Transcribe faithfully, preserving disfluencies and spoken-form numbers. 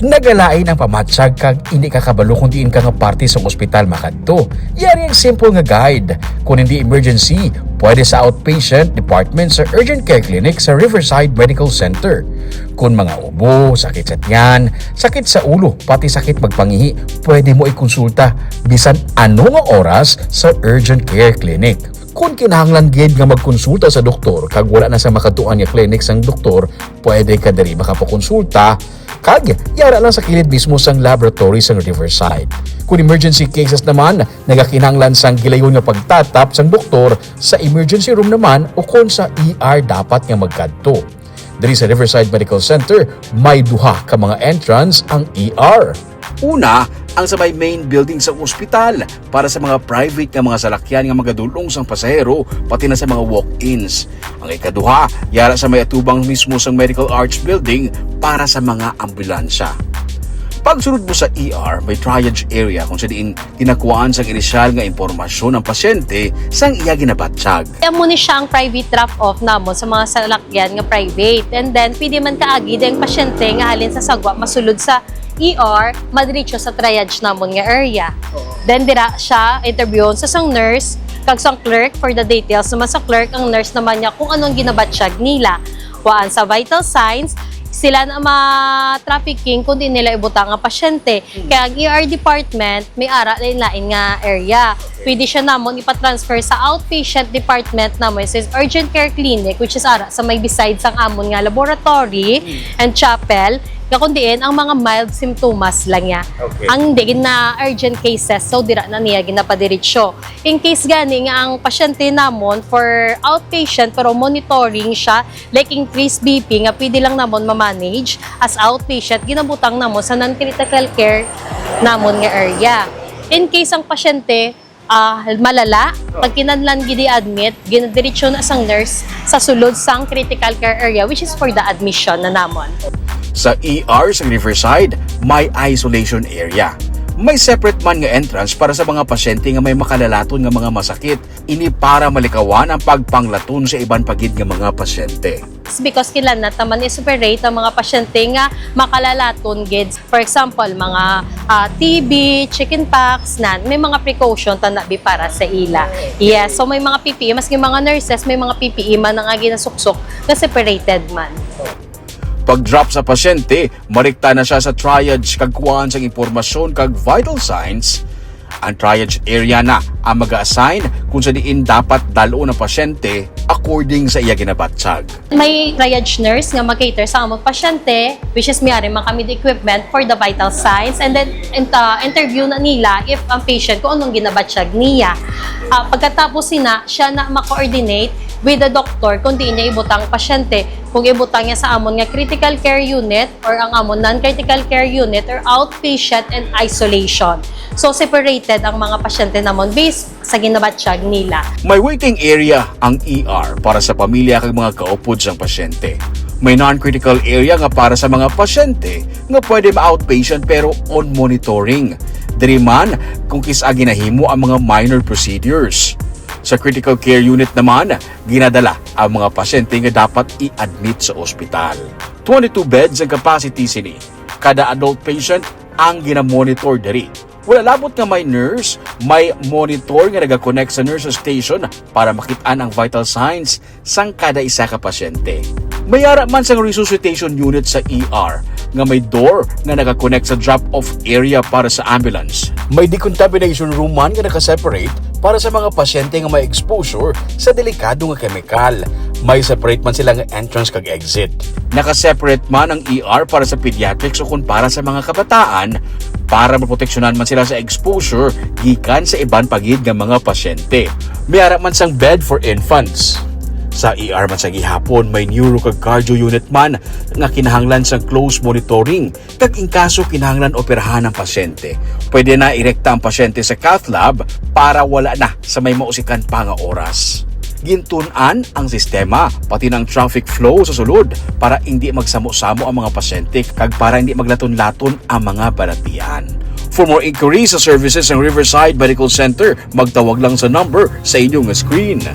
Nagalain ang pamatyag kag hindi ka kabalo kung diin ka nga parte sang ospital makadto. Yari ang simple nga guide. Kung hindi emergency, pwede sa outpatient department sa urgent care clinic sa Riverside Medical Center. Kung mga ubo, sakit sa tiyan, sakit sa ulo, pati sakit magpangihi, pwede mo ikonsulta bisan ano nga oras sa urgent care clinic. Kung kinahanglan gid nga magkonsulta sa doktor kag wala na sa makadtuan nga clinic sang doktor, pwede ka diri makapakonsulta kag yara lang sa kilid mismo sang laboratory sang Riverside. Kung emergency cases naman, nagakinahanglan sang gilayon nga pagtatap sang doktor sa emergency room naman o kon sa E R dapat nga magkadto. Diri sa Riverside Medical Center, may duha ka mga entrance ang E R. Una, ang sa may main building sa ospital para sa mga private nga mga salakyan nga magadul-ong sang pasahero, pati na sa mga walk-ins. Ang ikaduha, yara sa may atubang mismo sang Medical Arts Building para sa mga ambulansya. Pagsulod mo sa E R, may triage area kung sa diin ginakuhaan sang inisyal nga impormasyon ang pasyente sang iya ginabatyag. Amo ni siya ang private drop-off namon sa mga salakyan nga private. And then, pwede man kaagi ang pasyente nga halin sa Sagwa masulod sa E R, madiretso sa triage namon nga area. Oo. Then, dira siya interviewon sa sang nurse kag sang clerk. For the details naman sa clerk, ang nurse naman niya kung anong ginabatyag nila. Kuhaan sa vital signs, sila na ma-trafficking kung di nila ibutang ang pasyente. Kaya ang E R department, may ara lain-lain nga area. Pwede siya namon ipa-transfer sa outpatient department namon, which is urgent care clinic, which is ara sa may beside sang amon nga laboratory and chapel. Nga kung diin, ang mga mild symptoms lang niya. Okay. Ang di na urgent cases, so dira na niya ginapadiretso. In case gani nga ang pasyente namon for outpatient, pero monitoring siya, like increased B P nga pwede lang namon ma-manage as outpatient, ginabutang namon sa non-critical care namon nga area. In case ang pasyente, ah, malala, pag kinahanglan gid i-admit, ginadiretso na sang nurse sa sulod sang critical care area, which is for the admission na namon. Sa E R sa Riverside, may isolation area. May separate man nga entrance para sa mga pasyente nga may makalalaton nga mga masakit. Ini para malikawan ang pagpanglaton sa iban pa gid nga mga pasyente. It's because kinahanglan naman i-separate ang mga pasyente nga makalalaton gid. For example, mga, ah, T B, chicken pox, nan, may mga precaution ta na bi para sa ila. Yes, so may mga P P E, maski mga nurses, may mga P P E man nga ginasuksok nga separated man. Pag-drop sa pasyente, marikta na siya sa triage kag kuhaan sang impormasyon kag vital signs. Ang triage area na ang mag-assign kung sa diin dapat dal-on ang pasyente according sa iya ginabatyag. May triage nurse nga mag-cater sa among pasyente, which is may ari man kami the equipment for the vital signs, and then int-, uh, interview na nila if ang patient kung anong ginabatyag niya. Ah, pagkatapos sina, siya na ma-coordinate with the doctor kung diin niya ibutang pasyente, kung ibutang niya sa amon nga critical care unit or ang amon non-critical care unit or outpatient and isolation. So, separated ang mga pasyente namon based sa ginabatyag nila. May waiting area ang E R para sa pamilya kag mga kaupod sang pasyente. May non-critical area nga para sa mga pasyente nga pwede ma-outpatient pero on monitoring. Diri man kung kis-a ginahimo ang mga minor procedures. Sa critical care unit naman, ginadala ang mga pasyente nga dapat i-admit sa ospital. Twenty-two beds ang capacity sini. Kada adult patient ang ginamonitor diri. Wala labot nga may nurse, may monitor nga nagakonect sa nurse station para makit-an ang vital signs sang kada isa ka pasyente. May ara man sang resuscitation unit sa E R nga may door nga nagakonect sa drop-off area para sa ambulance. May decontamination room man nga nakaseparate para sa mga pasyente nga may exposure sa delikado nga kemikal. May separate man sila nga entrance kag exit. Nakaseparate man ang E R para sa pediatrics o kon para sa mga kabataan para maproteksyonan man sila sa exposure gikan sa iban pa gid nga mga pasyente. May ara man sang bed for infants. Sa E R man sa gihapon, may neuro kag cardio unit man nga kinahanglan sang close monitoring, kag in kaso kinahanglan operahan ang pasyente, pwede na irekta ang pasyente sa cath lab para wala na sa may mausikan pa nga oras. Gintun-an ang sistema, pati na ang traffic flow sa sulod para hindi magsamo-samo ang mga pasyente kag para hindi maglaton-laton ang mga balatian. For more inquiries sa services ng Riverside Medical Center, magtawag lang sa number sa inyong screen.